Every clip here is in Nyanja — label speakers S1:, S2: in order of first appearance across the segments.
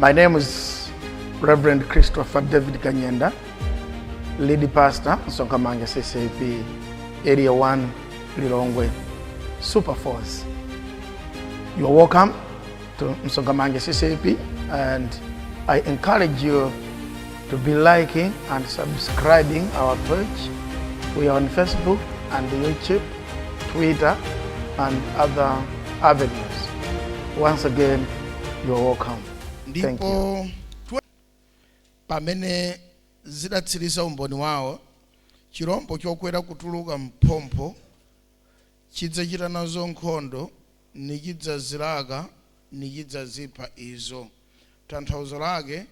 S1: My name is Reverend Christopher David Kanyenda, lead pastor, Msonkhamanja CCAP, Area 1, Lilongwe, Super Force. You are welcome to Msonkhamanja CCAP, and I encourage you to be liking and subscribing our page. We are on Facebook and YouTube, Twitter, and other avenues. Once again, you are welcome. Thank you.
S2: Ndipo pamene zidatsiriza umboni wawo, chirombo chokwera kutuluka mphompho chidzachita nazo nkhondo, nichidzazilaka, nichidzazipha izo. Tanthauzo lake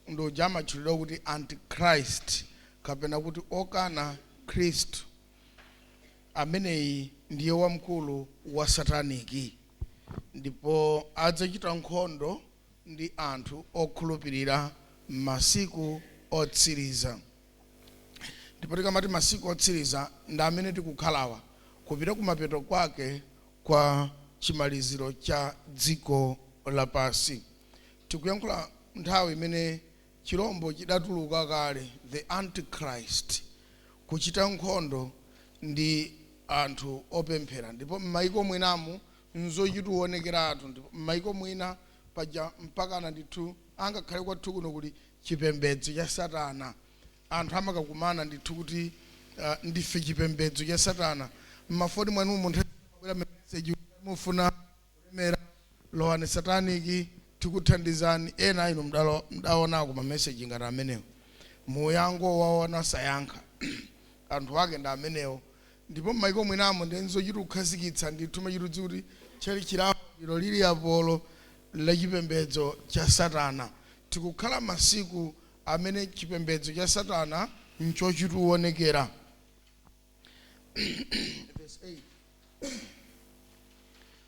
S2: ndi uja amatchulidwa kuti Antichrist kapena kuti okana Khristu. Ameneyi ndiye wamkulu wa sataniki, ndipo adzachita nkhondo ndi anthu okhulupirira masiku otsiriza. Ndipo tikamati masiku otsiriza, ndi amene tikukhalawa, kupita kumapeto kwake kwa chimaliziro cha dziko lapansi. Tikuyankhula nthawi imene chirombo chidatuluka kale, the Antichrist, kuchita nkhondo ndi anthu opemphera. Ndipo m'mayiko mwinamu nzochitiwonekeratu, ndipo m'mayiko mwina paja mpakana ndithu angakhale kwathu kuno kuli chipembedzo cha satana. Anthu amakakumana ndithu kuti ndife chipembedzo cha satana. Mmafoni mwanu munthu abwera message, "Mufuna kulemera, lowani sataniki, tikuthandizani." Ena inu mdaonako ma message ngati amenewo, muyango waona sayankha. Anthu ake ndi amenewo. Ndipo m'mayiko mwinamo ndi nzochita kukhazikitsa ndithu, machitudzi kuti chali chilawo ilo lili apolo la chipembedzo cha satana. Tikukhala masiku amene chipembedzo cha satana nchochitiwonekera. Verse 8: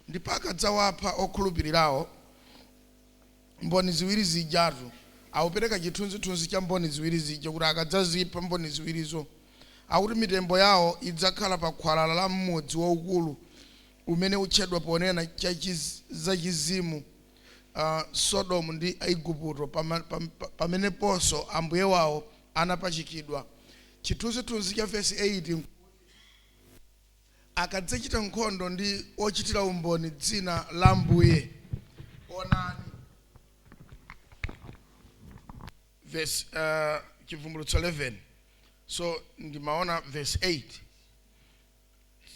S2: Ndipo akadzawapha okhulupirirawo, mboni ziwiri zijatu, akupereka chithunzithunzi cha mboni ziwiri zija kuti akadzazipha mboni ziwirizo, akuti mitembo yawo idzakhala pa khwalala la mmudzi waukulu umene utchedwa ponena zachizimu Sodomu ndi Igupto, pameneponso Ambuye wawo anapachikidwa. Chithunzithunzi cha verse 8, akadzachita nkhondo ndi ochitira umboni dzina la Ambuye. Onani verse, Chivumbulutso 11. So ndimaona verse 8.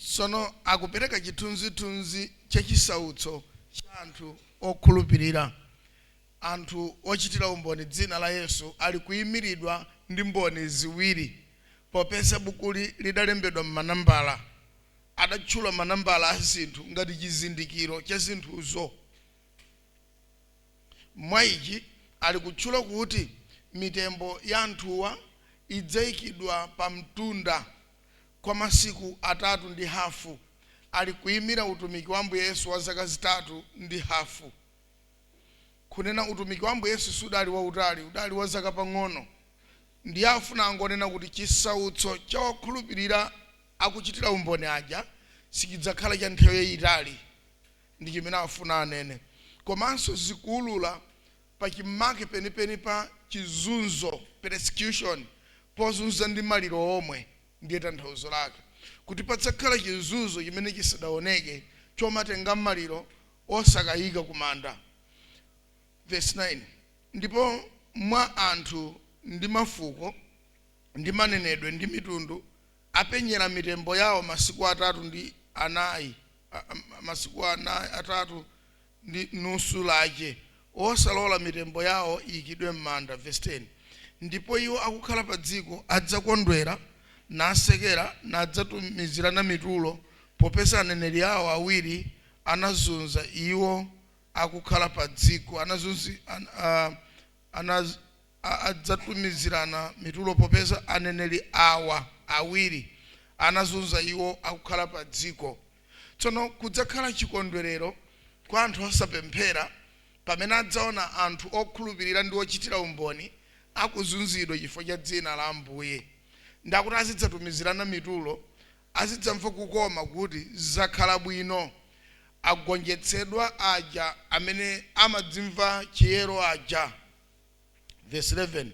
S2: Tsono akupereka chithunzithunzi chachisautso cha anthu okhulupirira. Anthu ochitira umboni dzina la Yesu ali kuyimiridwa ndi mboni ziwiri. Popeza bukuli lidalembedwa m'manambala, adatchula manambala a zinthu ngati chizindikiro cha zinthuzo. Mwa ichi ali kutchula kuti mitembo ya anthuwa idzayikidwa pa mtunda kwa masiku atatu ndi hafu, ali kuyimira utumiki wa Ambuye Yesu wa zaka 3 ndi hafu. Kunena utumiki wa Ambuye Yesu sudali wautali, udali wa zaka pang'ono. Ndiye afuna angonena kuti chisautso cha okhulupirira akuchitira umboni aja sichidzakhala cha nthawi yayitali, ndi chimene afuna anene. Komanso zikuulula pachimake penipeni pa chizunzo, persecution, pozunza ndi maliro omwe. Ndiye tanthauzo lake kuti padzakhala chizunzo chimene chisadaoneke, chomatenga maliro osakayika kumanda. Verse 9: Ndipo mwa anthu ndi mafuko ndi manenedwe ndi mitundu apenyera mitembo yawo masiku atatu ndi anayi, masiku anayi, atatu ndi nusu lache, osalola mitembo yawo iyikidwe m'manda. Verse 10: Ndipo iwo akukhala pa dziko adzakondwera, nasekera, nadzatumizirana mitulo, popeza aneneri awo awiri anazunza iwo akukhala pa dziko. Anazunzi an, adzatumizirana mitulo popeza aneneri awa awiri anazunza iwo akukhala pa dziko. Tsono kudzakhala chikondwerero kwa anthu osapemphera pamene adzaona anthu okhulupirira ndi ochitira umboni akuzunzidwa chifukwa cha dzina la Ambuye. Ndakuti azidzatumizirana mitulo, azidzamva kukoma kuti zakhala bwino. Agonjetsedwa aja amene amadzimva chiyero aja. Verse 11: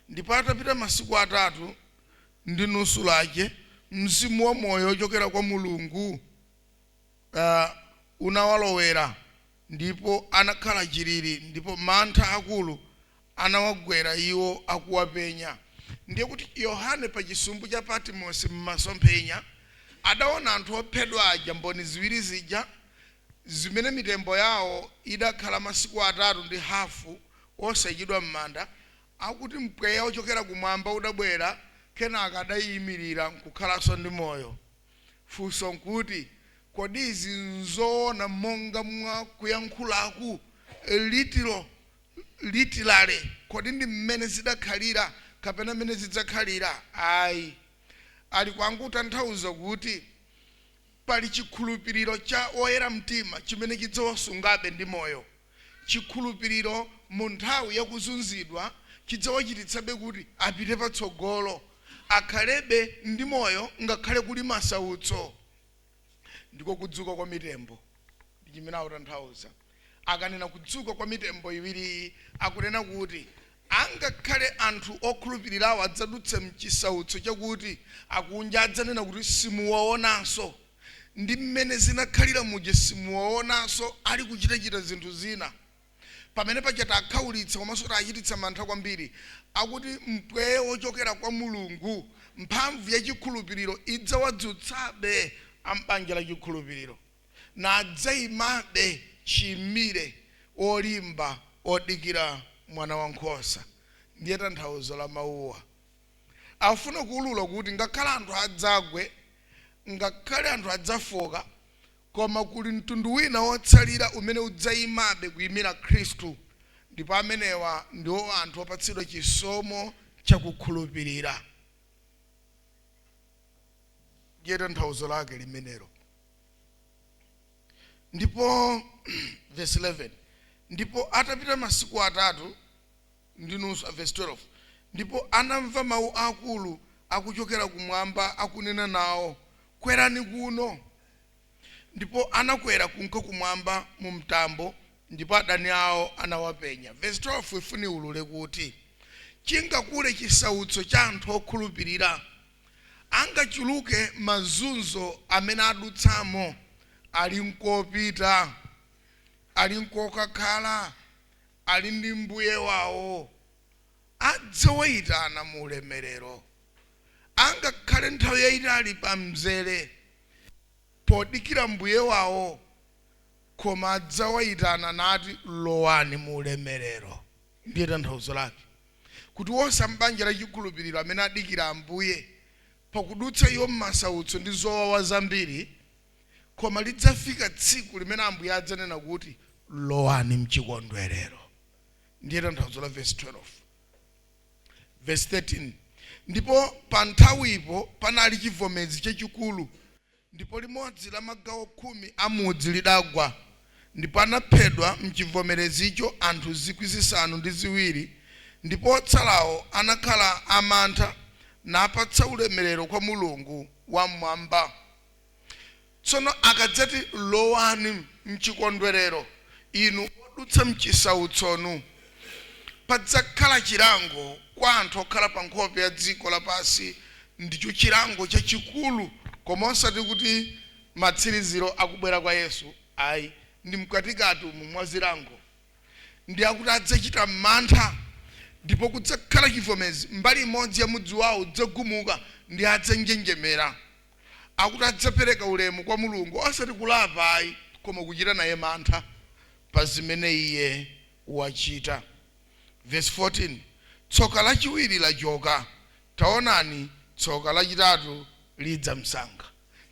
S2: Ndipo atapita masiku 3 ndi nusu lake, mzimu wa moyo ochokera kwa Mulungu unawalowera, ndipo anakhala chilili, ndipo mantha akulu anawagwera iwo akuwapenya. Ndiye kuti Yohane pa chisumbu cha Patmos m'masomphenya adaona anthu ophedwa aja, mboni ziwiri zija zimene mitembo yawo idakhala masiku 3 ndi hafu osayikidwa m'manda. Akuti mpweya ochokera kumwamba udabwera, kenaka adayimirira nkukhalanso ndi moyo. Funso nkuti, kodi izi nzoona monga mwa kuyankhulaku litiro litilale? Kodi ndi mmene zidakhalira kapena mmene zidzakhalira? Ayi, ali kwangutanthauza kuti pali chikhulupiriro cha oyera mtima chimene chidzawasungabe ndi moyo. Chikhulupiriro mu nthawi yakuzunzidwa chidzawachititsabe kuti apite patsogolo, akhalebe ndi moyo ngakhale kuli masautso. Ndiko kudzuka kwa mitembo, ndi chimene akutanthauza. Akanena kudzuka kwa mitembo iwiriyi, akunena kuti angakhale anthu okhulupirirawo adzadutse mchisautso chakuti akunja adzanena kuti simuwaonanso, ndi mmene zinakhalira muja, simuwaonanso ali kuchitachita zinthu zina pamene paja takhaulitsa komanso tachititsa mantha kwambiri. Akuti mpweya wochokera kwa Mulungu, mphamvu ya chikhulupiriro, idzawadzutsabe ambanja la chikhulupiriro, nadzayimabe chiyimire olimba odikira Mwana wankhosa. Ndiye tanthauzo la mawuwa. Afuna kuwulula kuti ngakhale anthu adzagwe, ngakhale anthu adzafoka, koma kuli mtundu wina wotsalira umene udzayimabe kuyimira Khristu, ndipo amenewa ndiwo anthu opatsidwa chisomo chakukhulupirira. Ndiye tanthauzo lake limenelo. Ndipo verse 11: Ndipo atapita masiku 3 ndi nusu, verse 12: Ndipo anamva mawu akulu akuchokera kumwamba akunena nawo, "Kwerani kuno." Ndipo anakwera kunka kumwamba mu mtambo, ndipo adani awo anawapenya. Verse 12 ifuni ulule kuti chingakule chisautso cha anthu okhulupirira, angachuluke mazunzo amene adutsamo, ali nkopita, ali nkokakhala, ali ndi Mbuye wawo, adzawayitana mu ulemerero. Angakhale nthawi yayitali pa mzere podikira Mbuye wawo, koma adzawayitana nati, "Lowani mu ulemerero." Ndiye tanthauzo lake kuti wonse mbanja la chikhulupiriro amene adikira Ambuye, pakudutsa iwo m'masautso ndi zowawa zambiri, koma lidzafika tsiku limene Ambuye adzanena kuti, "Lowani mchikondwerero." Ndiye tanthauzo la verse 12. Verse 13: Ndipo pa nthawipo panali chivomezi chachikulu, ndipo limodzi la magawo 10 a mudzi lidagwa, ndipo anaphedwa mchivomerezicho anthu 7,000, ndipo otsalawo anakhala amantha, napatsa ulemerero kwa Mulungu wamwamba. Tsono akadzati, "Lowani mchikondwerero, inu odutsa mchisautsonu," padzakhala chilango kwa anthu okhala pa nkhope ya dziko lapansi, ndicho chilango chachikulu, koma osati kuti matsiriziro akubwera kwa Yesu, ayi, ndi mkatikati umu mwa zilango. Ndi akuti adzachita mantha, ndipo kudzakhala chivomezi, mbali imodzi ya mudzi wawo udzagumuka ndi adzanjenjemera. Akuti adzapereka ulemu kwa Mulungu, osati kulapa ayi, koma kuchita naye mantha pa zimene iye wachita. Verse 14: Tsoka lachiwiri lachoka, taonani, tsoka lachitatu lidza msanga.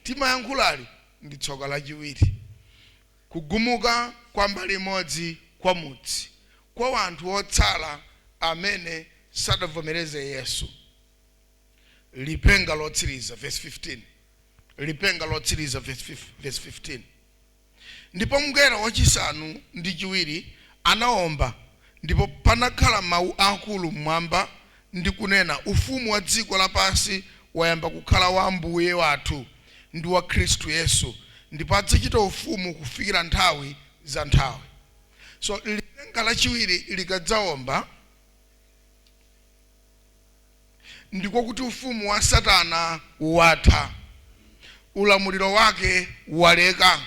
S2: Timayankhulali ndi tsoka lachiwiri, kugumuka kwa mbali imodzi kwa mudzi kwa wanthu otsala amene sadavomereze Yesu. Lipenga lotsiriza, verse 15. Lipenga lotsiriza, verse 15: Ndipo mngelo wachisanu ndi chiwiri anaomba, ndipo panakhala mawu akulu mmwamba ndi kunena, "Ufumu wa dziko lapansi wayamba kukhala wa Ambuye wathu ndi wa Khristu Yesu, Ndipo adzachita ufumu kufikira nthawi za nthawi. So lipenga lachiwiri likadzaomba, ndiko kuti ufumu wa Satana watha, ulamuliro wake waleka,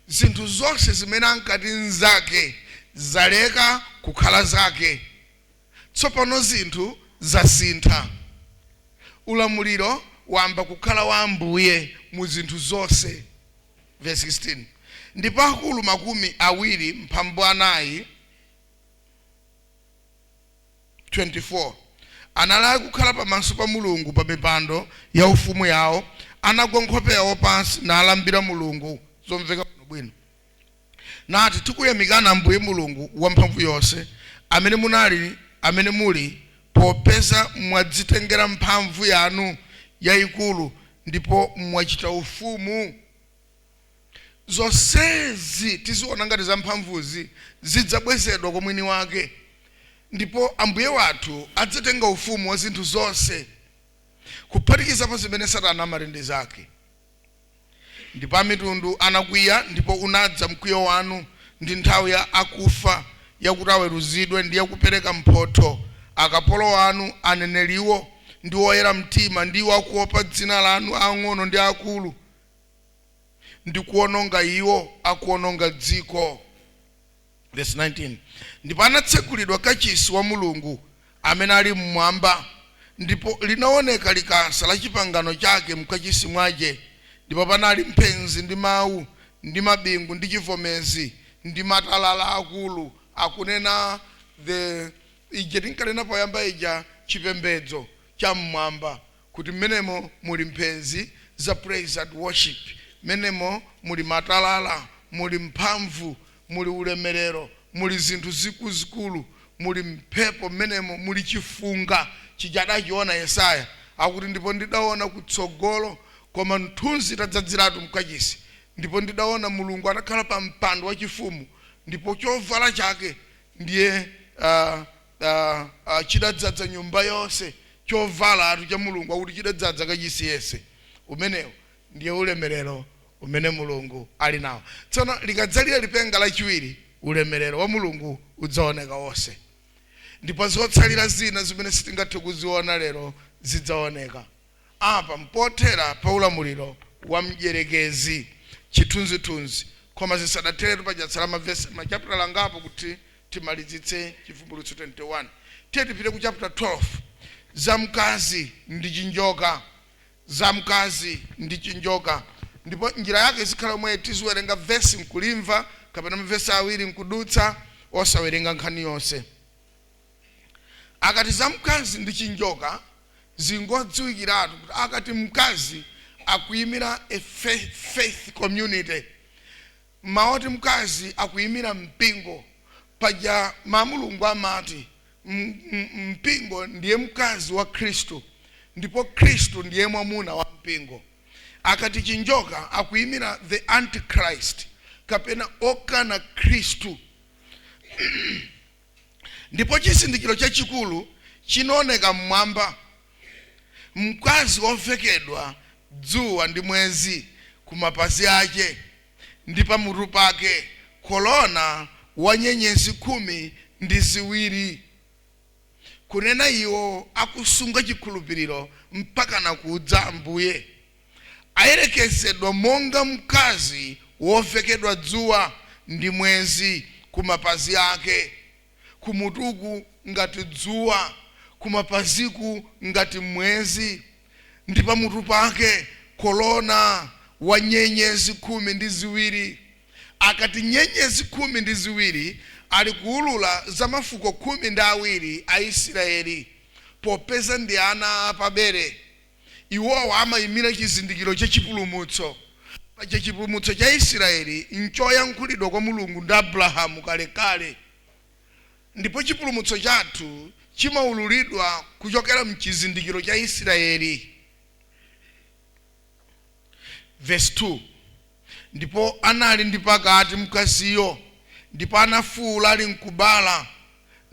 S2: zinthu zonse zimene ankati nzake zaleka kukhala zake. Tsopano zinthu zasintha, ulamuliro wamba kukhala wa Ambuye mu zinthu zonse. Verse 16: Ndipo akulu 24 24 anali kukhala pamaso pa Mulungu pa mipando ya ufumu yawo, anagwa nkhope yawo pansi nalambira Mulungu. Zomveka bwino. Nati: "Tikuyamikani, Ambuye Mulungu wamphamvu yonse, amene munali, amene muli, popeza mwadzitengera mphamvu yanu yayikulu ndipo mwachita ufumu." Zonsezi tiziona ngati za mphamvuzi zidzabwezedwa kwa mwini wake, ndipo Ambuye wathu adzatenga ufumu wa zinthu zonse, kuphatikizapo zimene Satana amati ndi zake. Ndipo amitundu anakwiya, ndipo unadza mkwiyo wanu, ndi nthawi ya akufa yakuti aweruzidwe, ndi yakupereka mphotho akapolo anu aneneriwo, ndi oyera mtima, ndi akuopa dzina lanu, ang'ono ndi akulu, ndi kuononga iwo akuononga dziko. Verse 19: Ndipo anatsekulidwa kachisi wa Mulungu amene ali mmwamba, ndipo linaoneka likasa la chipangano chake mkachisi mwache, ndipo panali mphenzi ndi mawu ndi mabingu ndi chivomezi ndi matalala akulu. Akunena the ija tinkanena poyamba ija, chipembedzo cha mmwamba, kuti mmenemo muli mphenzi za praise and worship, mmenemo muli matalala, muli mphamvu, muli ulemerero, muli zinthu zikuluzikulu, muli mphepo mmenemo, muli chifunga chija adachiona Yesaya. Akuti, "Ndipo ndidaona kutsogolo, koma nthunzi itadzadziratu mkachisi, ndipo ndidaona Mulungu atakhala pa mpando wachifumu, ndipo chovala chake ndiye chidadzadza nyumba yonse." Chovala atu cha Mulungu akuti chidadzadza kachisi yense. Umenewo ndiye ulemerero umene Mulungu ali nawo. Tsono likadzalira lipenga lachiwiri, ulemerero wa Mulungu udzaoneka wonse, ndipo zotsalira zina zimene sitingathe kuziona lero zidzaoneka. Apa mpothera pa ulamuliro wa mdyerekezi, chithunzithunzi. Koma zisadatheretu, pachatsala mavesi, machapitala angapo kuti timalizitse Chivumbulutso 21. Tiye tipite ku chapter 12, za mkazi ndi chinjoka. Za mkazi ndi chinjoka, ndipo njira yake izikhala yomwe tiziwerenga vesi nkulimva, kapena mavesi awiri nkudutsa, osawerenga nkhani yonse. Akati za mkazi ndi chinjoka, zingodziwikiratu kuti akati mkazi akuyimira a faith community. Maoti mkazi akuyimira mpingo. Paja Mulungu amati mpingo ndiye mkazi wa Khristu, ndipo Khristu ndiye mwamuna wa mpingo. Akati chinjoka, akuyimira the Antichrist kapena okana Khristu. Ndipo chizindikiro chachikulu chinaoneka mmwamba, mkazi wovekedwa dzuwa ndi mwezi kumapazi ake, ndi pamutu pake kolona wa nyenyezi 12. Kunena iwo akusunga chikhulupiriro mpaka nakudza Ambuye, ayerekezedwa monga mkazi wovekedwa dzuwa ndi mwezi kumapazi ake, kumutuku ngati dzuwa, kumapaziku ngati mwezi, ndi pamutu pake kolona wa nyenyezi 12. Akati nyenyezi 12, ali kuulula za mafuko 12 a Israeli, popeza ndi ana apabere. Iwowa amayimira chizindikiro chachipulumutso. Paja chipulumutso cha Israeli nchoyankhulidwa kwa Mulungu ndi Abrahamu kalekale, ndipo chipulumutso chathu chimaululidwa kuchokera mchizindikiro cha Israeli. Verse 2: Ndipo anali ndi pakati mkaziyo, ndipo anafuwula ali mkubala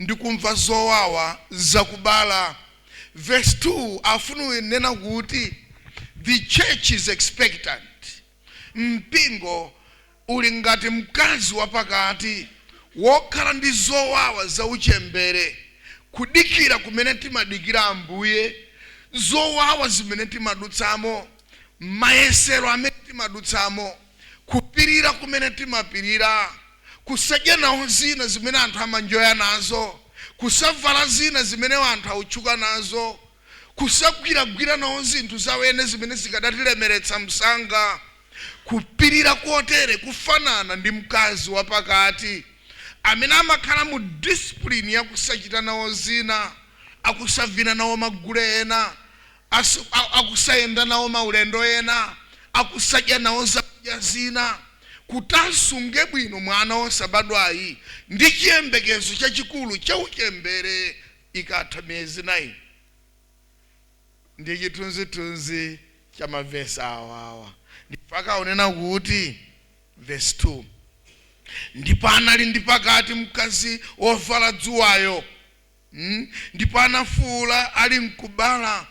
S2: ndi kumva zowawa zakubala. Verse 2 afuna kunena kuti the church is expectant. Mpingo uli ngati mkazi wapakati wokhala ndi zowawa za uchembere, kudikira kumene timadikira Ambuye, zowawa zimene timadutsamo, mayesero amene timadutsamo, kupirira kumene timapirira, kusadya nawo zina zimene anthu amanjoya nazo, kusavala zina zimene anthu autchuka nazo, kusagwiragwira nawo zinthu zawene zimene zikadatilemeretsa msanga. Kupirira kotere kufanana ndi mkazi wapakati amene amakhala mu discipline yakusachita nawo zina, akusavina nawo magule ena, akusayenda nawo maulendo ena, akusadya nawo zakudya zina, kuti asunge bwino mwana wosabadwayi ndi chiyembekezo chachikulu cha uchembere ikatha miyezi 9. Ndi chithunzithunzi cha mavesi awawa. Ndipaka unena kuti verse 2, ndipo anali ndi pakati mkazi wovala dzuwayo, Ndipo anafuwula ali mkubala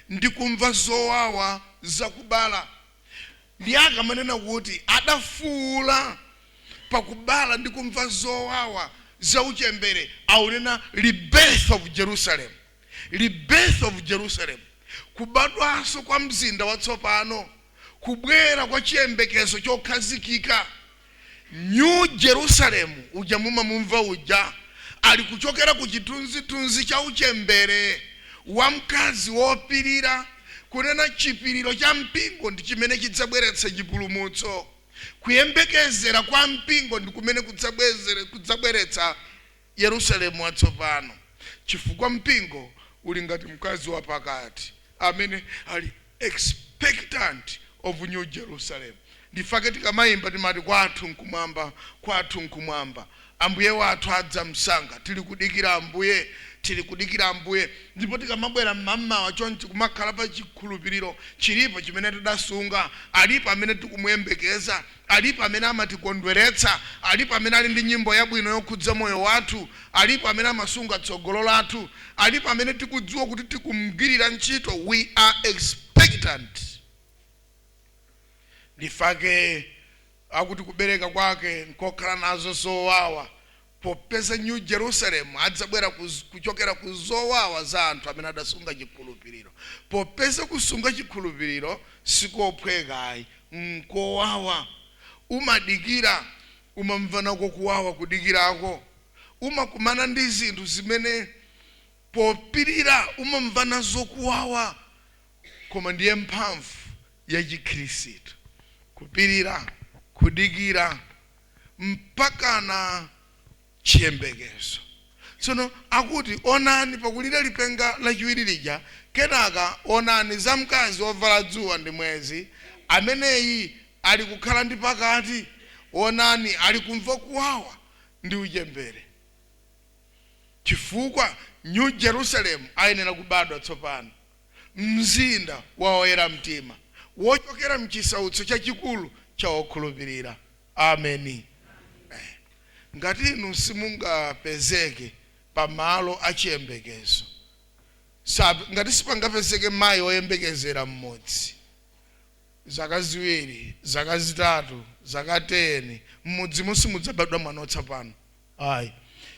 S2: ndi kumva zowawa zakubala. Ndiye akamanena kuti adafuwula pakubala ndi kumva zowawa za uchembere, aunena rebirth of Jerusalem, rebirth of Jerusalem, kubadwanso kwa mzinda watsopano, kubwera kwa chiyembekezo chokhazikika. New Jerusalem uja mumamumva uja ali kuchokera ku chithunzithunzi cha uchembere wa mkazi wopirira, kunena chipiriro cha mpingo ndi chimene chidzabweretsa chipulumutso, kuyembekezera kwa mpingo ndi kumene kudzabweretsa Yerusalemu watsopano, chifukwa mpingo uli ngati mkazi wapakati amene ali expectant of New Jerusalem. Ndifake tikamayimba timati kwathu nkumwamba, kwathu nkumwamba, Ambuye wathu adza msanga, tili kudikira Ambuye, tili kudikira Ambuye. Ndipo tikamabwera mmamawa chonchi kumakhala pa chikhulupiriro chilipo chimene tidasunga, alipo amene tikumuyembekeza, alipo amene amatikondweretsa, alipo amene ali ndi nyimbo yabwino yokhudza moyo wathu, alipo amene amasunga tsogolo lathu, alipo amene tikudziwa kuti tikumgwirira ntchito. We are expectant. Ndifake akuti kubereka kwake nkokhala nazo zowawa, popeza New Jerusalem adzabwera kuchokera ku zowawa za anthu amene adasunga chikhulupiriro. Popeza kusunga chikhulupiriro sikophwekayi, nkowawa. Umadikira, umamva nako kuwawa kudikirako, umakumana ndi zinthu zimene popirira umamva nazo kuwawa, koma ndiye mphamvu ya Chikhristu, kupirira, kudikira mpakana chiyembekezo. Tsono akuti onani pakulira lipenga lachiwiri lija, kenaka onani za mkazi wovala dzuwa ndi mwezi, ameneyi ali kukhala ndi pakati, onani ali kumva kuwawa ndi uchembere, chifukwa New Jerusalem ayenera kubadwa tsopano, mzinda wa oyera mtima wochokera mchisautso chachikulu cha okhulupirira. Ameni. Ngati inu simungapezeke pamalo achiyembekezo, ngati sipangapezeke mayi oyembekezera mmodzi zaka 2, zaka 3, zaka 10, mmudzimu simudzabadwa mwana watsopano ayi,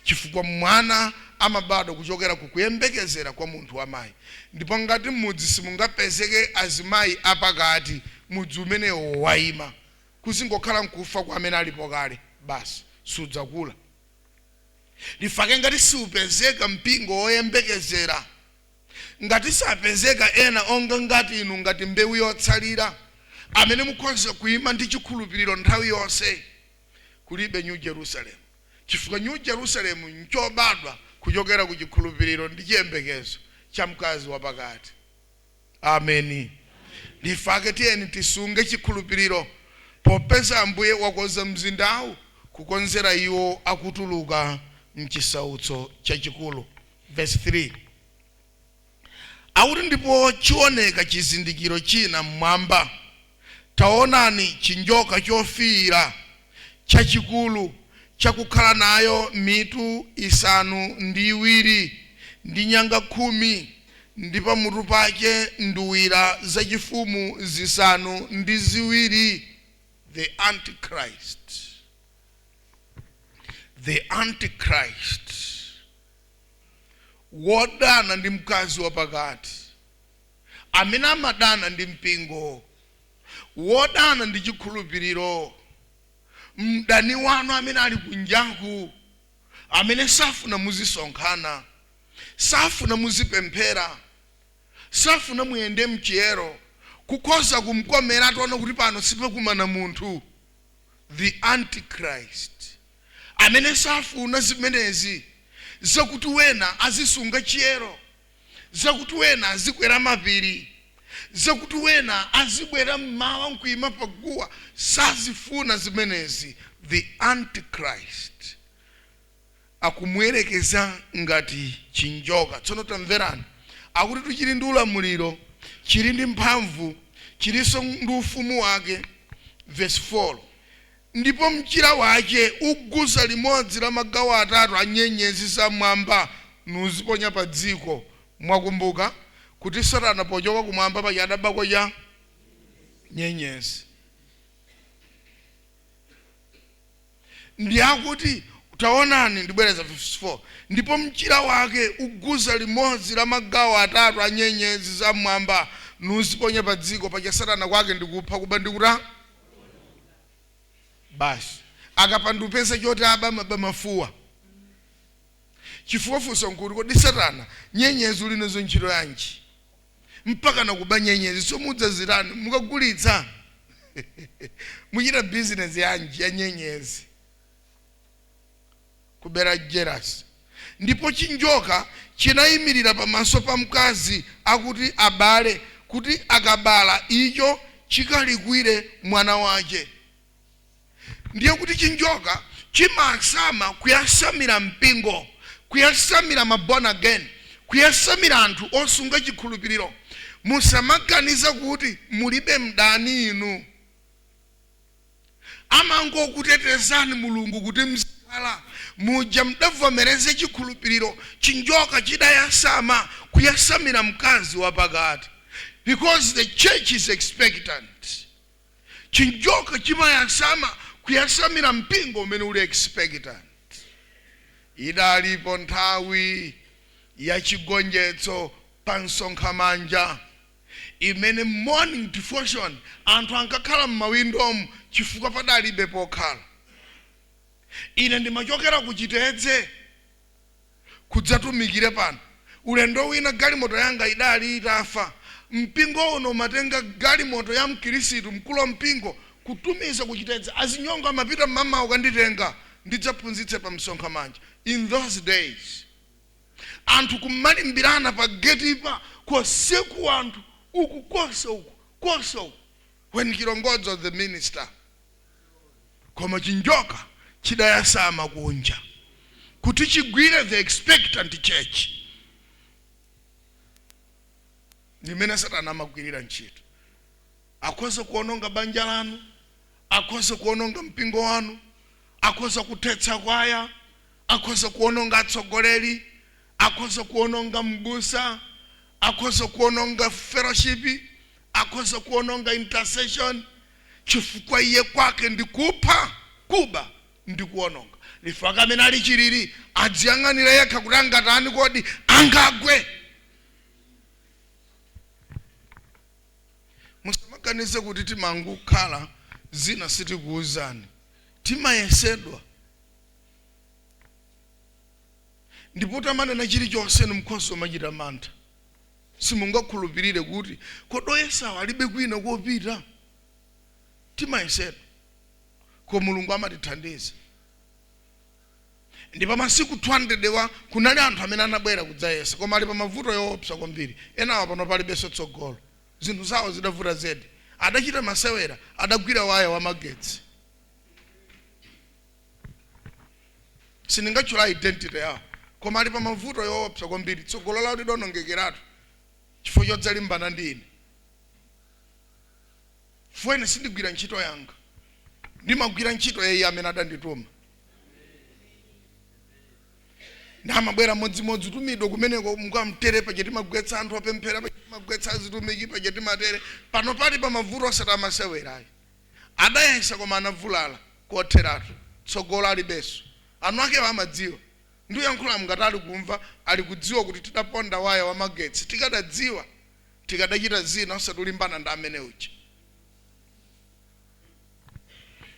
S2: chifukwa mwana amabadwa kuchokera ku kuyembekezera kwa munthu wamayi. Ndipo ngati mmudzi simungapezeke azimayi apakati, mudzi umenewo wayima, kuzingokhala nkufa kwa amene alipo kale basi, sudzakula. Ndifake ngati siupezeka mpingo woyembekezera, ngati sapezeka ena onga ngati inu, ngati mbewu yotsalira amene mukhoza kuima ndi chikhulupiriro nthawi yonse, kulibe New Jerusalem, chifukwa New Jerusalem nchobadwa kuchokera ku chikhulupiriro ndi chiyembekezo cha mkazi wapakati. Ameni. Ndifake tiyeni tisunge chikhulupiriro, popeza Ambuye wakonza mzindawu kukonzera iwo akutuluka mchisautso chachikulu. Verse 3 akuti ndipo chioneka chizindikiro china mmwamba, taonani chinjoka chofiira chachikulu, chakukhala nayo mitu 7 ndi nyanga 10, ndi pamutu pache nduwira zachifumu 7. The Antichrist, the Antichrist, wodana ndi mkazi wapakati, amene amadana ndi mpingo, wodana ndi chikhulupiriro, mdani wanu amene ali kunjaku, amene safuna muzisonkhana, safuna muzipemphera, safuna muyende mchiyero, kukhoza kumkomera ataona kuti pano sipakumana munthu. The Antichrist amene safuna zimenezi, zakuti wena azisunga chiyero, zakuti wena azikwera mapiri, zakuti wena azibwera mmawa nkuima paguwa, sazifuna zimenezi. The Antichrist akumuyerekeza ngati chinjoka. Tsono tamverani, akuti tuchili ndi ulamuliro, chili ndi mphamvu, chilinso ndi ufumu wake. Verse 4: ndipo mchira wace uguza limodzi la magawo atatu a nyenyezi zamwamba, nuziponya pa dziko. Mwakumbuka kuti Satana pochoka kumwamba paja adabako cha nyenyezi. Ndi akuti taonani, ndibwereza verse 4: ndipo mchira wake uguza limodzi la magawo atatu a nyenyezi zamwamba, nuziponya pa dziko. Paja Satana kwake ndikupha, kuba, ndikuta basi. Akapandupeza choti aba, maba mafuwa. Chifukwa funso nkuti, kodi Satana nyenyezi uli nazo ntchito yanji mpaka nakuba nyenyezi? Somudzazirani mukagulitsa, muchita bizinesi yanji ya nyenyezi? Kubera jealous. Ndipo chinjoka chinayimirira pamaso pa mkazi akuti abale, kuti akabala icho chikalikwire mwana wace. Ndiye kuti chinjoka chimasama kuyasamira mpingo, kuyasamira ma born again, kuyasamira anthu osunga chikhulupiriro. Musamaganiza kuti mulibe mdani inu. Amangokutetezani Mulungu kuti mzikhala muja mudavomereze chikhulupiriro. Chinjoka chidayasama kuyasamira mkazi wapakati because the church is expectant. Chinjoka chimayasama kuyasamira mpingo umene uli expectant. Idalipo nthawi yachigonjetso pa Msonkhamanja imene morning devotion anthu ankakhala m'mawindomu chifukwa padalibe pokhala. Ine ndimachokera ku Chitedze kudzatumikire pano. Ulendo wina galimoto yanga idali itafa. Mpingo uno umatenga galimoto ya mkhirisitu, mkulu wa mpingo, kutumiza kuchitedza. Azinyongo amapita mmamawa ukanditenga ndidzaphunzitse pa Msonkhamanja. In those days anthu kumalimbirana pa getipa koseku, anthu uku kose uku kose uku, when Kilongodzo was the minister. Koma chinjoka chidayasama kunja kuti chigwire the expectant church. Ndimene Satana amagwirira ntchito. Akhoza kuononga banja lanu, akhoza kuononga mpingo wanu, akhoza kuthetsa kwaya, akhoza kuononga atsogoleri, akhoza kuononga mbusa, akhoza kuononga fellowship, akhoza kuononga intercession, chifukwa iye kwake ndikupha, kuba ndi kuononga. Lifaka amene ali chilili adziyang'anira yekha kuti angatani, kodi angagwe. Musamaganize kuti timangokhala zina sitikuwuzani. Timayesedwa, ndipo tamanena chilichonse mkhoso machita mantha. Simungakhulupirire kuti kodoyesawo alibe kwina kopita. Timayesedwa, koma Mulungu amatithandiza. Ndi pa masiku 200 wa kunali anthu amene anabwera kudzayesa, koma ali pa mavuto yoopsa kwambiri. Enawa pano palibenso tsogolo, zinthu zawo zidavuta zedi. Adachita masewera, adagwira waya wa magetsi. Sindingatchula identity yawo, koma ali pa mavuto yoopsa kwambiri. Tsogolo lawo lidonongekeratu chifukwa chodzalimbana ndi ine. Chifukwa ine sindigwira ntchito yanga, ndimagwira ntchito ya iye amene adandituma. Ndamabwera modzimodzi tumidwa kumeneko, mukamtere paja timagwetsa anthu opemphera, paja timagwetsa azitumiki, paja timatere. Pano pali pa mavuto osati amasewerayi. Adayesa koma anavulala kotheratu, tsogolo alibenso. Anu akewo amadziwa ndiyankhula, ngati ali kumva, ali kudziwa kuti tidaponda waya wa magetsi. Tikadadziwa tikadachita zina, osatulimbana ndi amene uja.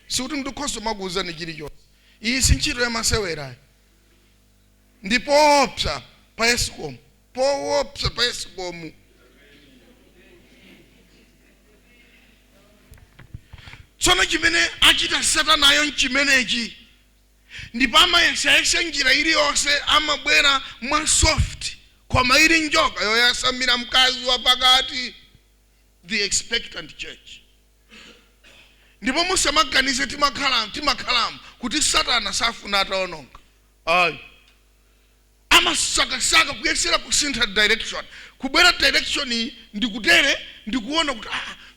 S2: Sikuti ndikhoza makuwuzani chilichonse. Iyi si ntchito yamasewerayi, ndi poopsa pa ESCOM, poopsa pa ESCOM. Tsono chimene achita Satanayo nchimenechi, ndipo amayesayesa njira iliyonse. Amabwera mwa soft, koma ili njoka yoyasamira mkazi wapakati, the expectant church. Ndipo musamaganize timakhalamo kuti Satana safuna ataononga, ayi. Amasakasaka kuyesera kusintha direction, kubwera direction iyi ndikutere, ndikuona kuti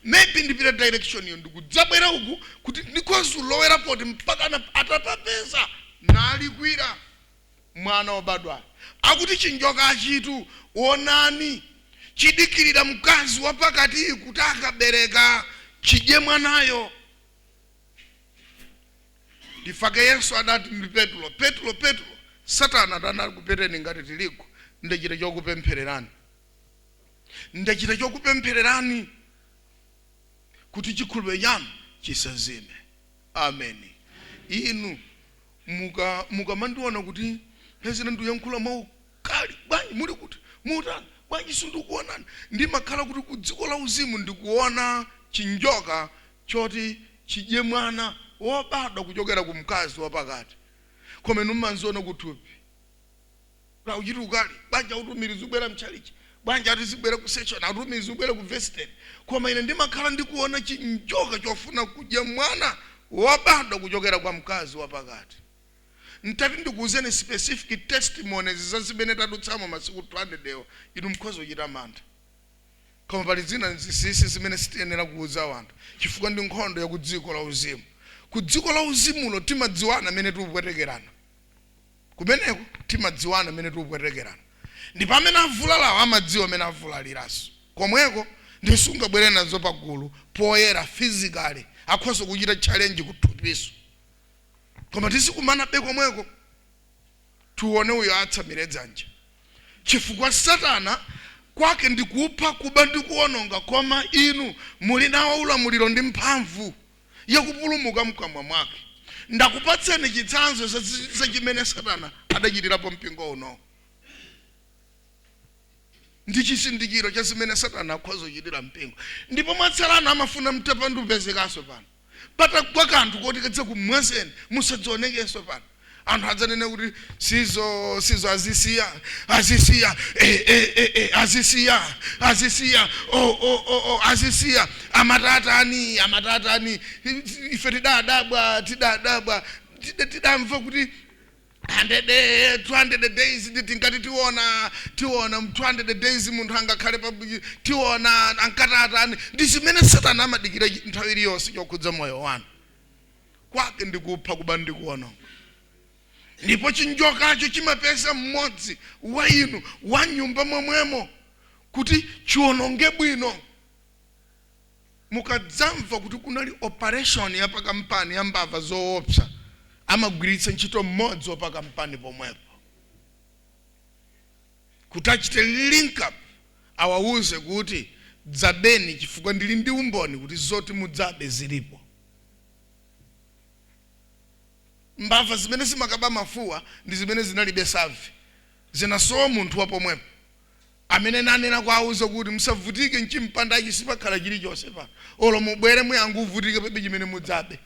S2: maybe ndipita direction iyo, ndikudzabwera uku kuti ndikhoza kulowera poti, mpaka atapapeza nalikwira mwana wobadwayo. Akuti chinjoka achitu, onani, chidikirira mkazi wapakati kuti akabereka chidye mwanayo. Ndifake Yesu adati ndi Petulo, "Petulo, Petulo, Satana atanakupeteni ngati tirigu. Ndachita chokupemphererani, ndachita chokupemphererani kuti chikhulupiriro chanu chisazime." Ameni. Inu mukamandiona kuti pezina ndiyankhula maukali, bwanji muli kuti mutani, bwanji sindikuonani, ndimakhala kuti ku dziko la uzimu ndikuona chinjoka choti chidye mwana wobadwa kuchokera ku mkazi wapakati. Koma inu mmanziona kuthupi uchiti ukali, bwanji autumiri zibwera mchalichi, bwanji ati zibwera ku session, autumiri zibwera ku vestry, koma ine ndimakhala ndikuona chinjoka chofuna kudya mwana wobadwa kuchokera kwa mkazi wapakati. Ntati ndikuuzeni specific testimonies za zimene tadutsamo masiku 200 ewo, inu mukhoza kuchita mantha. Koma pali zina zinsinsi zimene sitiyenera kuuza wanthu, chifukwa ndi nkhondo ya ku dziko la uzimu. Ku dziko la uzimulo timadziwana amene tikupwetekerana kumeneko, timadziwana amene tikupwetekerana, ndipo amene avulalawo amadziwa amene avulaliranso komweko. Ndisungabwere nazo pagulu poyera physically, akhoza kuchita challenge kuthupiso, koma tizikumana be komweko, tione uyo atsamire dzanja, chifukwa Satana kwake ndikupha, kuba ndi kuwononga, koma inu muli nawo ulamuliro ndi mphamvu yakupulumuka mkamwa mwake. Ndakupatseni chitsanzo za chimene Satana adachitirapo mpingo uno, ndi chizindikiro cha zimene Satana akhoza kuchitira mpingo. Ndipo mwatsalano amafuna mtapandupezekaso pano, patagwa kanthu koti kadza kumwazeni, musadzionekenso pano. Anthu adzanene kuti sizo sizo, azisiya, azisiya, eh, eh, eh, eh, azisiya, azisiya, oh, oh, oh, oh, azisiya, amatatani, amatatani. Ife tidadabwa, tidadabwa, tidamva kuti 100 200 days, tingati tiona, tiona 200 days munthu angakhale pa, tiona ankatatani. Ndi zimene Satana amadikira nthawi iliyonse chokhudza moyo wanu. Kwake ndikupha, kuba ndi kuwononga, ndipo chinjokacho chimapeza mmodzi wa inu wa nyumba momwemo kuti chiwononge bwino. Mukadzamva kuti kunali operation ya pakampani ya mbava zoopsa, amagwiritsa ntchito mmodzi wa pakampani pomwepo kuti achite link up, awawuze kuti dzabeni, chifukwa ndili ndi umboni kuti zoti mudzabe zilipo. Mbava zimene zimakaba mafuwa ndi zimene zinalibe survey, zinasowa munthu wa pomwepo amene nanena kwauza kuti musavutike, mchimpandachi sipakhala chilichonse pano, olo mubwere muyangu uvutike, pebe chimene mudzabe.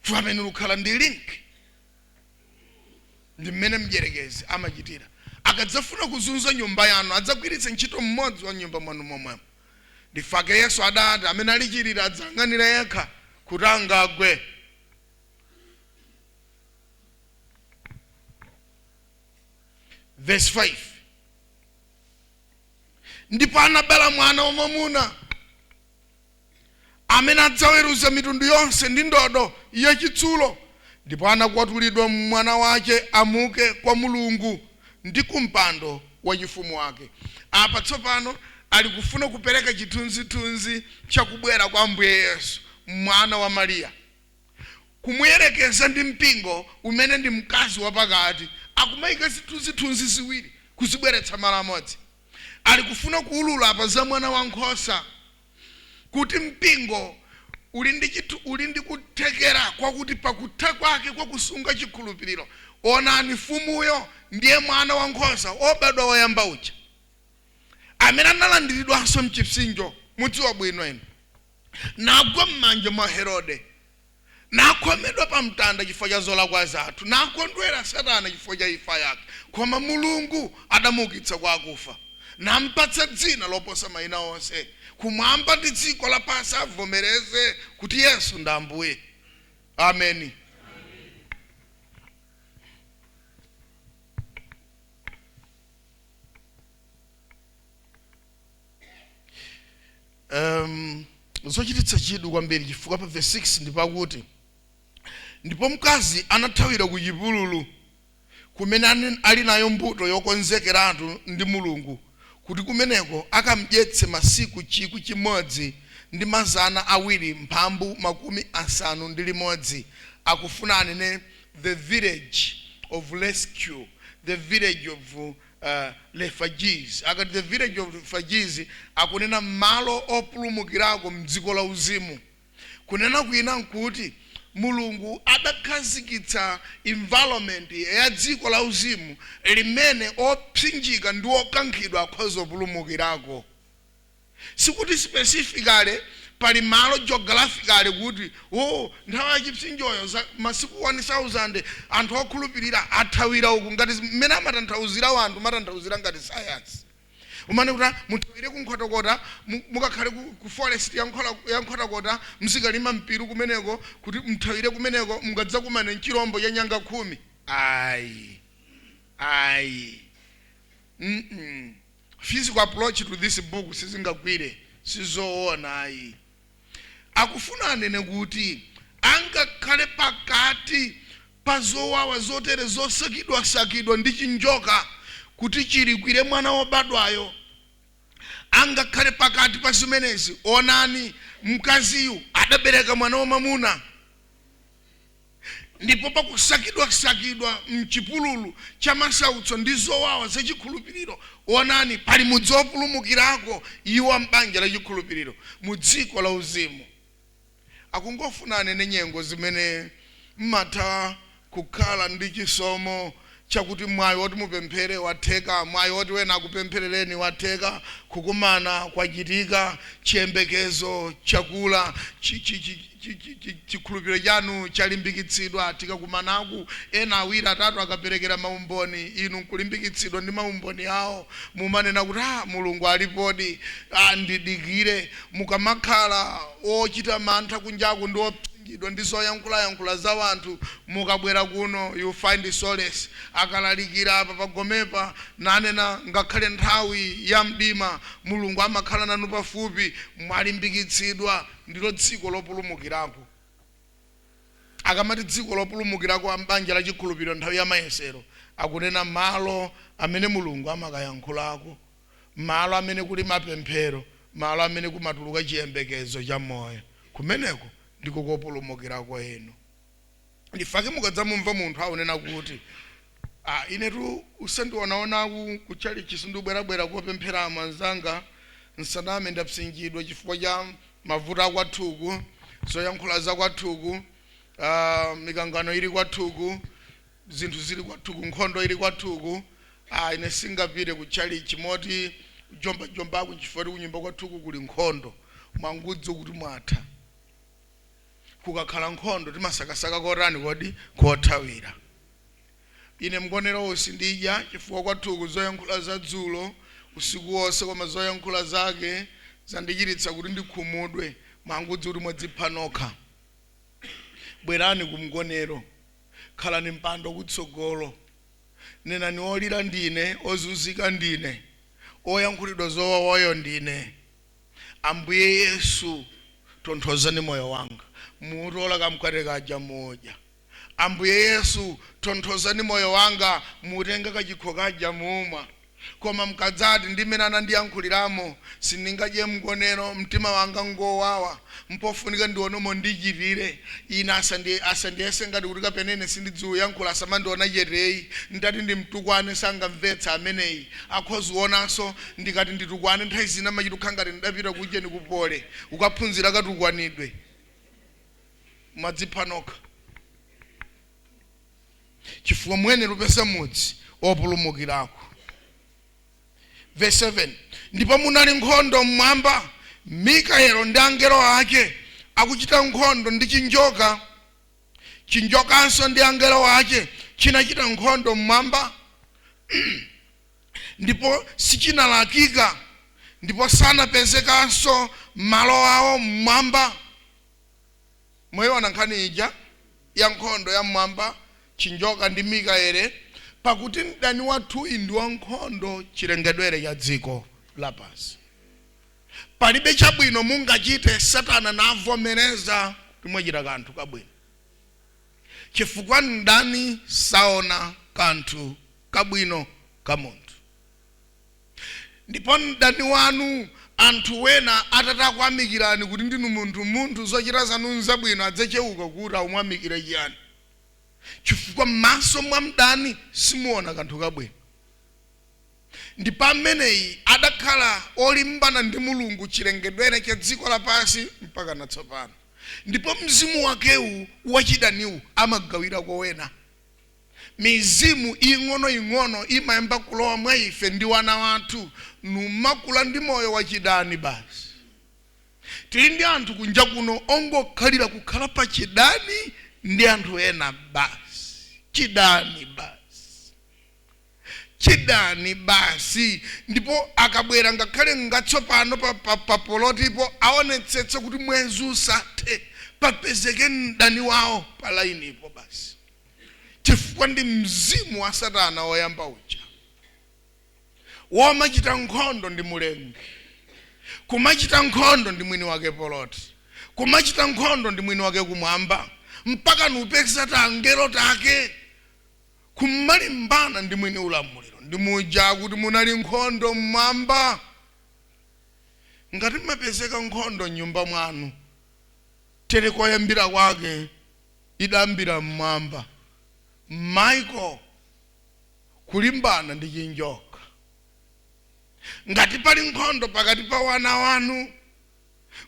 S2: Chifukwa amene lukhala ndi link. Ndi mmene mdyerekezi amachitira. Akadzafuna kuzunza nyumba yanu, adzagwiritsa ntchito mmodzi wa nyumba mwanu momwemo. Ndifake Yesu adati amene alichirira adzayang'anira yekha kuti angagwe. Verse 5: ndipo anabala mwana wamwamuna amene adzaweruza mitundu yonse ndi ndodo yachitsulo, ndipo anakwatulidwa mwana wace amuke kwa Mulungu ndi kumpando wa chifumu wake. Apa tsopano Ali kufuna kupereka chithunzithunzi chakubwera kwa Ambuye Yesu, mwana wa Mariya, kumuyerekeza ndi mpingo umene ndi mkazi wapakati. Akumayika zithunzithunzi ziwiri kuzibweretsa malo amodzi. Ali kufuna kuwulula apa za mwana wankhosa, kuti mpingo uli ndi kuthekera kwakuti pakutha kwake kwakusunga chikhulupiriro, onani, mfumuyo ndiye mwana wankhosa obadwa woyamba uja amene analandiridwanso mchipsinjo, mudziwa bwino inu, nagwa m'manja mwa Herode, nakhomedwa pa mtanda chifukwa cha zolakwa zathu, nakondwera Satana chifukwa cha imfa yake, koma Mulungu adamuukitsa kwa akufa, nampatsa dzina loposa mayina onse, kumwamba ndi dziko lapansi avomereze kuti Yesu ndi Ambuye. Ameni. Zochititsa chidwi kwambiri, chifukwa pa verse 6 ndi pakuti, "Ndipo mkazi anathawira ku chipululu, kumene ali nayo mbuto yokonzekeratu ndi Mulungu, kuti kumeneko akamdyetse masiku 1261. Akufuna anene the village of rescue, the village of refugees. Akati the village of refugees, akunena malo opulumukirako mdziko la uzimu. Kunena kwina nkuti Mulungu adakhazikitsa environment ya dziko la uzimu limene opsinjika ndi okankhidwa akhoza kupulumukirako. Sikuti specifically pali malo geographically kuti, oh, nthawi yachipsinjoyo, masiku 1000, anthu okhulupirira athawira uku, ngati mmene amatanthauzira wanthu, matanthauzira ngati science umane kuti muthawire kuNkhotakota, mukakhale ku forest ya Nkhotakota, mzikalima mpiru kumeneko, kuti mthawire kumeneko mungadzakumane mchirombo cha nyanga 10. Ayi, ayi, Physical approach to this book sizingagwire, sizoona ayi. Akufuna anene kuti angakhale pakati pa zowawa zotere, zosakidwasakidwa ndi chinjoka kuti chilikwire mwana wobadwayo, angakhale pakati pa zimenezi, onani, mkaziyu adabereka mwana wamamuna. Ndipo pakusakidwasakidwa mchipululu cha masautso ndi zowawa zachikhulupiriro, onani, pali mudzi wopulumukirako iwo m'banja la chikhulupiriro mu dziko la uzimu. Akungofuna anene nyengo zimene mmatha kukhala ndi chisomo chakuti mwayi woti mupemphere watheka, mwayi woti wena akupempherereni watheka, kukumana kwachitika, chiyembekezo chakula, chikhulupiriro chanu chalimbikitsidwa. Tikakumanaku, ena awiri, atatu akaperekera maumboni, inu nkulimbikitsidwa ndi maumboni awo, mumanena kuti, "Ah, Mulungu alipodi, ah, ndidikire." Mukamakhala ochita mantha kunjaku ndi opsinjidwa ndi zoyankhulayankhula za wanthu, mukabwera kuno you find solace. Akalalikira apa pagomepa nanena, ngakhale nthawi ya mdima Mulungu amakhala nanu pafupi, mwalimbikitsidwa. Ndilo dziko lopulumukirako. Akamati dziko lopulumukirako ambanja la chikhulupiriro nthawi ya mayesero, akunena malo amene Mulungu amakayankhulako, malo amene kuli mapemphero, malo amene kumatuluka chiyembekezo cha moyo. Kumeneko ndiko kopulumukirako inu. Ndifake mukadzamumva munthu akunena kuti, "Ah, inetu usandionaonaku kuchalichi, sindibwerabwera kopempheramo anzanga, nsaname ndapsinjidwa chifukwa cha mavuto akwathuku, zoyankhula zakwathuku, mikangano ili kwathuku, zinthu zili kwathuku, nkhondo ili kwathuku. Ah, ine singapite kuchalichi, moti jombajombaku nchifukwa kuti kunyumba kwathuku kuli nkhondo." Mwangudzi kuti mwatha. Kukakhala nkhondo timasakasaka kotani kodi? Kothawira. "Ine mgonero sindidya chifukwa kwathuku zoyankhula za dzulo usiku wonse, koma zoyankhula zake zandichititsa kuti ndikhumudwe." Mwangudzi kuti mwadzipha nokha. Bwerani kumgonero, khalani mpando kutsogolo, nenani, "Olira ndine, ozunzika ndine, oyankhulidwa zowawayo ndine. Ambuye Yesu, tonthozani moyo wanga." Mutola kamkate kaja, mudya. "Ambuye Yesu, tonthozani moyo wanga." Mutenga kachikho kaja, mumwa. Koma mkadzati, "Ndimene anandiyankhuliramo, sindingadye mgonero, mtima wanga ngowawa, mpofunika ndionemo ndichitire ine, asandiyese ngati kuti kapenene sindidziuyankhula, asamandiona cheteyi, ndati ndimtukwane sangamvetsa ameneyi, akhozionanso ndikati nditukwane." Nthawi zina machita ngati ndidapita kujeni kupole ukaphunzira katukwanidwe. Mwadzipha nokha, chifukwa mwene lupeza mudzi wopulumukirako. Verse 7: Ndipo munali nkhondo mmwamba, Mikaelo ndi angelo ake akuchita nkhondo ndi chinjoka. Chinjokanso ndi angelo ake chinachita nkhondo mmwamba, ndipo sichinalakika, ndipo sanapezekanso malo awo mmwamba. Mwayiona nkhani ija ya nkhondo ya mmwamba, chinjoka ndi Mikaele? Pakuti mdani wathuyi ndi wankhondo chilengedwere cha dziko lapansi. Palibe chabwino mungachite Satana navomereza kuti mwachita kanthu kabwino, chifukwa mdani saona kanthu kabwino ka munthu. Ndipo mdani wanu, anthu wena atatakwamikirani kuti ndinu munthu, zochita zanu nzabwino, adzachewuka kuti aumwamikire chiyani, chifukwa m'maso mwa mdani simuona kanthu kabwino. Ndipo ameneyi adakhala olimbana ndi Mulungu chilengedwere cha dziko lapansi mpaka natsopano. Ndipo mzimu wakewu wachidaniwu amagawira kowena. Mizimu ing'onoing'ono imayamba kulowa mwa ife ndi wana wathu, numakula ndi moyo wachidani basi. Tili ndi anthu kunja kuno ongokhalira kukhala pa chidani ndi anthu ena basi, chidani basi, chidani basi. Ndipo akabwera ngakhale ngatsopano pa polotipo, aonetsetse kuti mwezi usathe papezeke mdani wawo pa lainipo basi, chifukwa ndi mzimu wa Satana woyamba uja womachita nkhondo ndi Mulengi, kumachita nkhondo ndi mwini wake poloti, kumachita nkhondo ndi mwini wake kumwamba, mpaka nupeza tangelo take kumalimbana ndi mwini ulamuliro. Ndi muja kuti munali nkhondo mmwamba. Ngati mmapezeka nkhondo mnyumba mwanu, tere koyambira kwake idambira mmwamba, Michael kulimbana ndi chinjoka. Ngati pali nkhondo pakati pa wana wanu,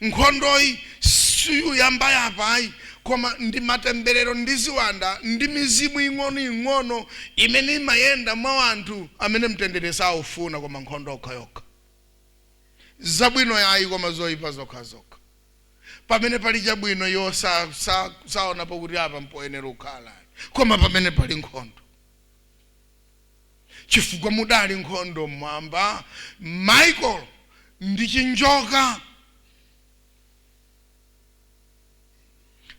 S2: nkhondoyi siyuyamba yapayi, koma ndi matemberero ndi ziwanda ndi mizimu ing'onoing'ono imene imayenda mwa anthu amene mtendere saufuna, koma nkhondo yokhayokha, zabwino yayi, koma zoyipa zokhazokha. Pamene pali chabwino iwo saonapo kuti apa mpoyenera kukhala, koma pamene pali nkhondo, chifukwa mudali nkhondo mmwamba, Michael ndi chinjoka.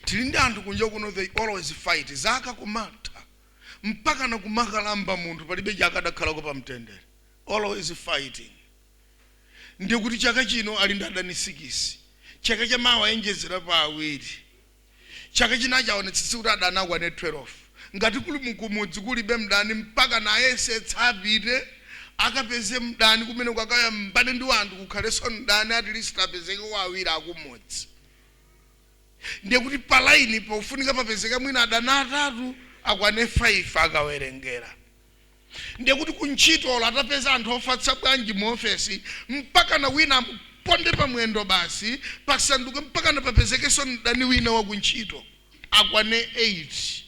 S2: Tili ndi anthu kunja kuno, they always fight. Zaka kumatha mpaka na kumakalamba, munthu palibe chakadakhalako pa mtendere, always fighting. Ndikuti chaka chino ali ndi adani 6, chaka chamawa enjezera pa awiri, chaka chinachi aonetsetse kuti adani akwane 12. Ngati kuli kumudzi kulibe mdani, mpaka nayesetsa apite akapeze mdani kumene kwakayambane ndi wanthu, kukhalenso mdani, at least apezeke awiri akumudzi. Ndiye kuti palaini pofunika papezeka mwina adani atatu, akwane 5 akawerengera. Ndiye kuti kuntchitolo atapeza anthu ofatsa bwanji mu ofesi, mpaka na wina amuponde pamwendo basi, pasanduke mpaka na papezekenso mdani wina wakuntchito, akwane 8.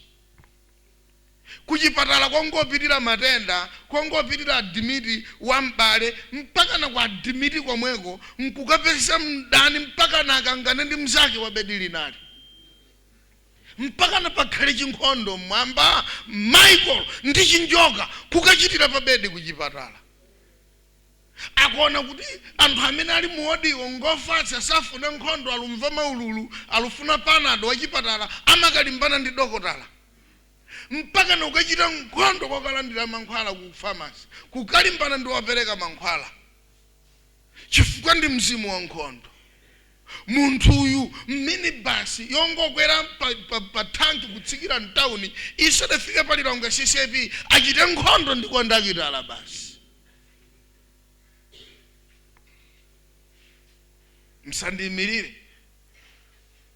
S2: Kuchipatala kongopitira matenda, kongopitira admit wa m'bale, mpaka na ku admit komweko nkukapeza mdani, mpaka na akangane ndi mzake wa bedi linali, mpaka na pakhale chinkhondo mmwamba, Michael ndi chinjoka kukachitira pa bedi kuchipatala. Akuona kuti anthu amene ali muwodiwo ngofatsa, safuna nkhondo, alumva maululu, alufuna Panado wachipatala, amakalimbana ndi dokotala, mpaka na ukachita nkhondo kokalandira mankhwala ku pharmacy, kukalimbana ndi wopereka mankhwala, chifukwa ndi mzimu wa nkhondo. Munthuyu minibasi yongokwera pa thanki kutsikira mtawuni isadafike pa Lilongwe CCAP, achite nkhondo ndi kondakitala basi. Msandiyimirire,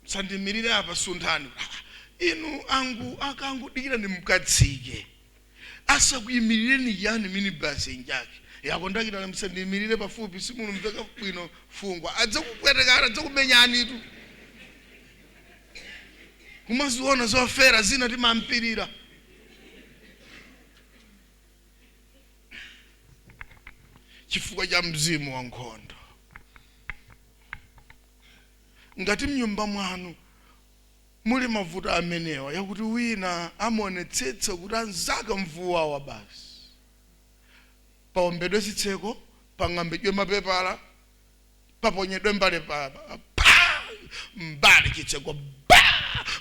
S2: msandiyimirire apa, sunthani. Inu angu akangudikira ndimkatsike, asakuyimirireni yani minibasi njake yakondakitala. Msandiyimirire pafupi, simulumveka bwino fungwa, adzakupwetekana, adzakumenyanitu. Kumaziona zofera zina timampirira chifukwa cha mzimu wa nkhondo. Ngati mnyumba mwanu muli mavuto amenewa, yakuti wina amaonetsetsa kuti anzake mvuwawa, basi paombedwe zitseko, pang'ambidwe mapepala, paponyedwe mbale, pa pa mbale, chitseko ba,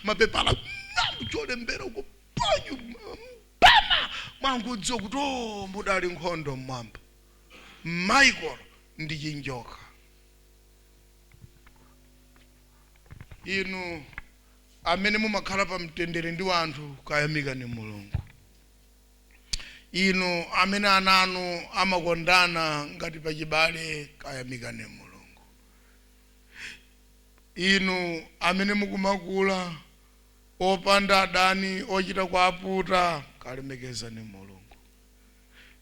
S2: mapepala ng'ambu, cholembera kuponyu mpama, mwangudziwa kuti o mudali nkhondo mmwamba. Michael ndi chinjoka. Inu amene mumakhala pa mtendere ndi wanthu, kayamikani Mulungu. Inu amene ana anu amakondana ngati pachibale, kayamikani Mulungu. Inu amene mukumakula opanda adani ochita kuaputa, kalemekezani Mulungu.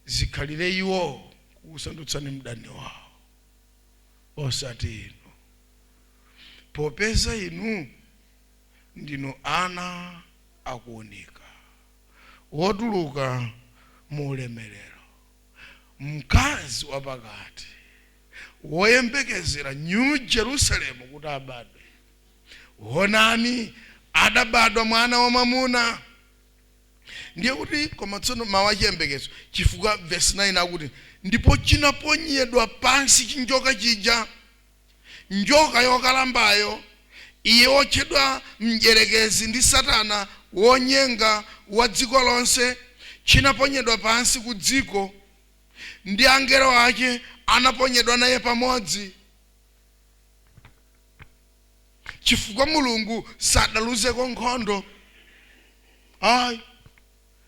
S2: Zikhalire iwo kukusandutsani mdani wawo, osati inu, popeza inu ndinu ana akuunika, wotuluka mu ulemerero, mkazi wapakati woyembekezera New Jerusalem kuti abadwe. Onani, adabadwa mwana wamwamuna. Ndiye kuti koma tsono mawu achiyembekezo, chifukwa verse 9 akuti, ndipo chinaponyedwa pansi chinjoka chija, njoka yokalambayo, iye wotchedwa Mdyerekezi ndi Satana, wonyenga wa dziko lonse, chinaponyedwa pansi ku dziko, ndi angelo ake anaponyedwa naye pamodzi. Chifukwa Mulungu sadaluzeko nkhondo, ayi,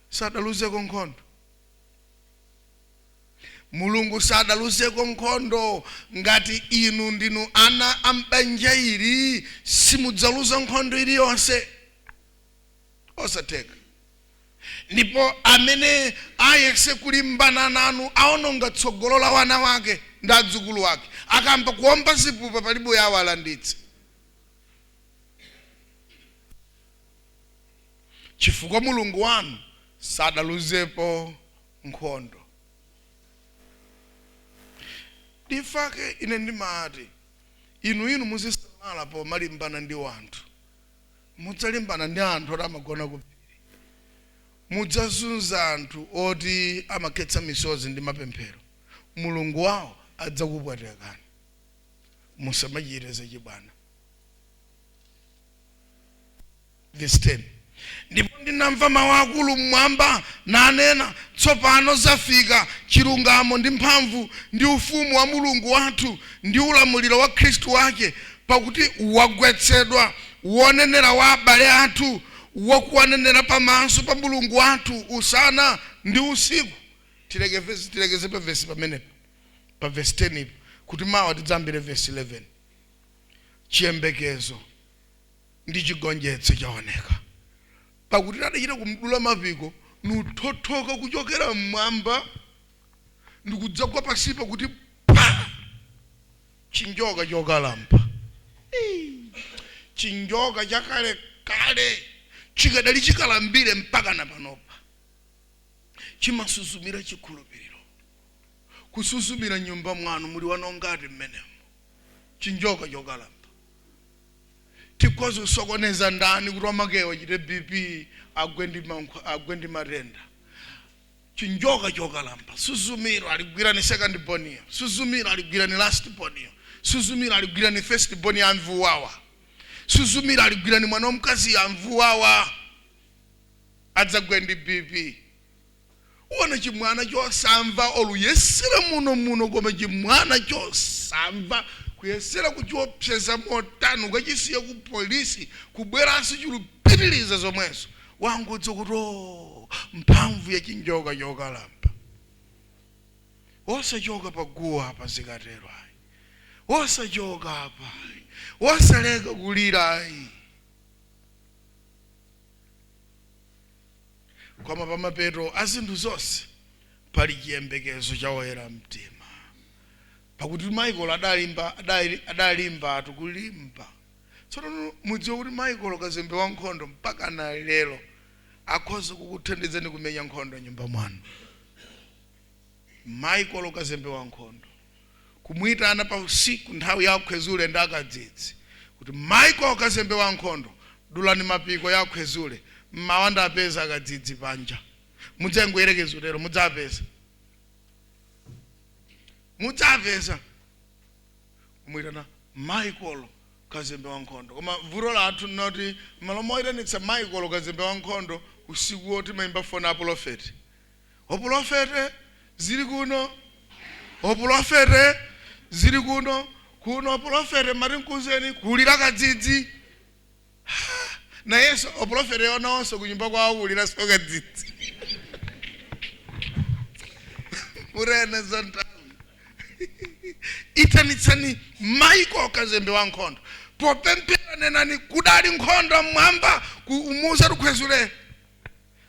S2: sadaluzeko nkhondo. Mulungu sadaluzeko nkhondo. Ngati inu ndinu ana a m'banja ili, simudzaluza nkhondo iliyonse, osatheka. Ndipo amene ayese kulimbana nanu aononga tsogolo la wana wake ndi adzukulu wake. Akamba kuomba zipupa, palibe yawo alanditse, chifukwa Mulungu wanu sadaluzepo nkhondo. Ndifake ine ndimati inu muzisamala pomalimbana ndi wanthu. Mudzalimbana ndi anthu oti amagona ku phiri, mudzazunza anthu oti amakhetsa misozi ndi mapemphero, Mulungu wawo adzakupwetekani. Musamachite zachibwana. Verse 10: ndipo ndinamva mawu akulu mmwamba nanena, tsopano zafika chilungamo ndi mphamvu ndi ufumu wa Mulungu wathu ndi ulamuliro wa Khristu wake, pakuti wagwetsedwa wonenera wa abale athu, wakuwanenera pamaso pa Mulungu wathu usana ndi usiku. Tilekeze pa vesi pamenepa, pa vesi 10 ipo, kuti mawa tidzambire vesi 11. Chiyembekezo ndi chigonjetso chaoneka, pakuti adachita kumdula mapiko, nuthothoka kuchokera mmwamba ndikudzagwa pasipa kuti pa chinjoka chokalamba. Chinjoka chakalekale chikadali chikalambire mpaka na panopa, chimasuzumira chikhulupiriro, kusuzumira nyumba mwanu muli wanongati mmenemo. Chinjoka chokalamba tikhoza kusokoneza ndani kuti wamakewa achite BP, agwe ndi matenda? Chinjoka chokalamba, suzumiro aligwirani second born, suzumiro aligwirani last born, suzumiro aligwirani first born, amvuwawa, suzumiro aligwirani mwana wamkazi, amvuwawa, adzagwe ndi BP. Uona chimwana chosamva, oluyesera muno muno, koma chimwana chosamva, kuyesera kuchiopseza motani, ukachisiya ku polisi, kubweranso chilupitiriza zomwezo, wangudza kuti o mphamvu ya chinjoka chokalamba. Osachoka paguwa apa zikatero ayi. Osachoka apa, osaleka kulira ayi. Koma pamapeto a zinthu zonse pali chiyembekezo cha oyera mtima, pakuti Michael adalimba, adalimba atukulimba. Tsono mudziwe kuti Michael kazembe wankhondo mpaka na lero akhoza kukuthandizani kumenya nkhondo nyumba mwanu. Michael kazembe wankhondo kumuyitana pa usiku nthawi ya akhwezule ndi akadzidzi kuti, "Michael kazembe wankhondo, dulani mapiko ya akhwezule, mmawa ndapeza akadzidzi panja." Mudzengoyerekeza utero, mudzapeza, mudzapeza. Kumuyitana Michael kazembe wankhondo. Koma vuto lathu noti malo moyitanitsa Michael kazembe wankhondo usiku woti mayimba foni apulofeti, "Opulofete, zili kuno, opulofete, zili kuno kuno, opulofete, mati nkuzeni kulira kadzidzi." Nayenso opulofete yononso kunyumba kwawo kulira so kadzidzi. Murene za nthawi, itanitsani Michael kazembe wankhondo popemphera. Nenani kudali nkhondo mmwamba, umuza tikhwezule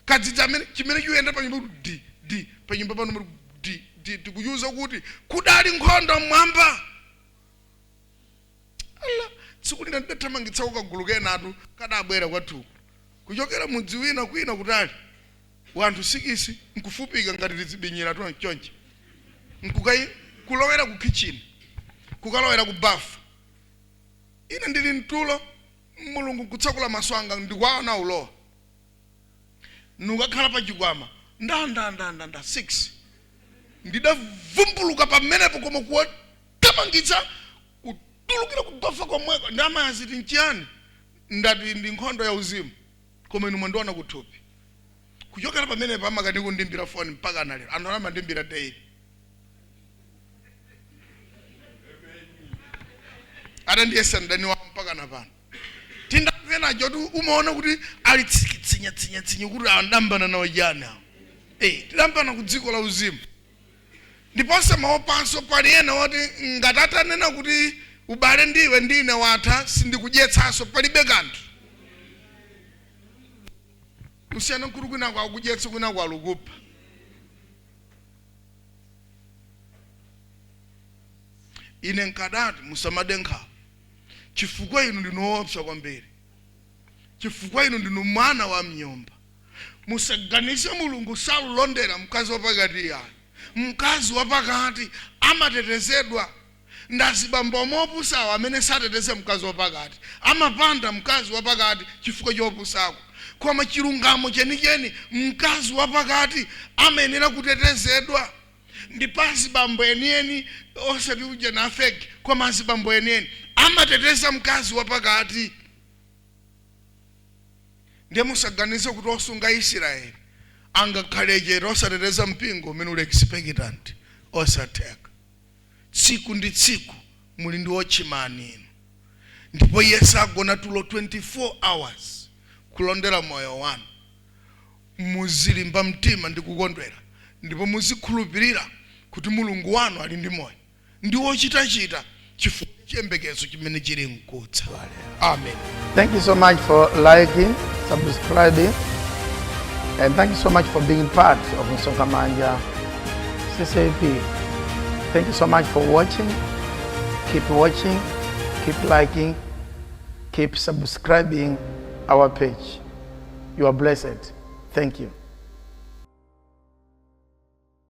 S2: kadzidzi amene chimene chiyenda panyumba kuti di di panyumba pano muri di di, tikuchiuza kuti kudali nkhondo mmwamba. Ala, tsiku lina ndidathamangitsako kagulu kenatu kadabwera kwathuku kuchokera mudzi wina kwina kutali, wanthu 6, nkufupika ngati tizibinyira chonchi, nkukai kulowera ku kitchen, kukalowera ku bafu. Ine ndili mtulo, Mulungu kutsekula maso anga, ndikuwaona ulowa nukakhala pa chikwama nda 6. Ndidavumbuluka pamenepo, koma kuwathamangitsa kutulukira kubafa komweko. Ndi amayaziti, "Nchiyani?" Ndati, "Ndi nkhondo ya uzimu, koma inu mwandiona kuthupi." Kuchokera pamenepo amakani kundimbira foni mpaka na lero. Anthu amandimbira daily, atandiyesa mdani wawo mpaka na pano. Tindamvenacho ti umaona kuti ali tsikitsinya tsinya tsinya kuti andambana nawo chani awo. Tidambana ku dziko la uzimu. Ndiponso maopanso pali ena woti ngati atanena kuti ubale ndiwe ndine watha, sindikudyetsanso, palibe kanthu kusiyana nkuti kwinako akudyetsa, kwinako alukupha. Ine nkadati musamade nkhawa, chifukwa inu ndinu woopsa kwambiri, chifukwa inu ndinu mwana wa mnyumba. Musaganize Mulungu salulondera mkazi wapakati yayi. Mkazi wapakati amatetezedwa. Ndazibambo mopusawo amene sateteza mkazi wapakati, amapanda mkazi wapakati chifukwa chopusako. Koma chilungamo chenicheni, mkazi wapakati amayenera kutetezedwa. Ndipo azibambo enieni, osati uja na fake, koma azibambo enieni amateteza mkazi wapakati. Ndiye musaganize kuti osunga Israeli angakhale chete osateteza mpingo umene uli expectant. Osatheka. Tsiku ndi tsiku muli ndi watchman inu, ndipo iye sagona tulo 24 hours kulondera moyo wanu. Muzilimba mtima ndi kukondwera, ndipo muzikhulupirira kuti Mulungu wanu ali ndi moyo ndi wochitachita, chifukwa chiyembekezo chimene chili mkudza. Amen.
S1: Thank you so much for liking, subscribing, and thank you so much for being part of Msonkhamanja CCAP. Thank you so much for watching. Keep watching, keep liking, keep subscribing our page. You are blessed. Thank you.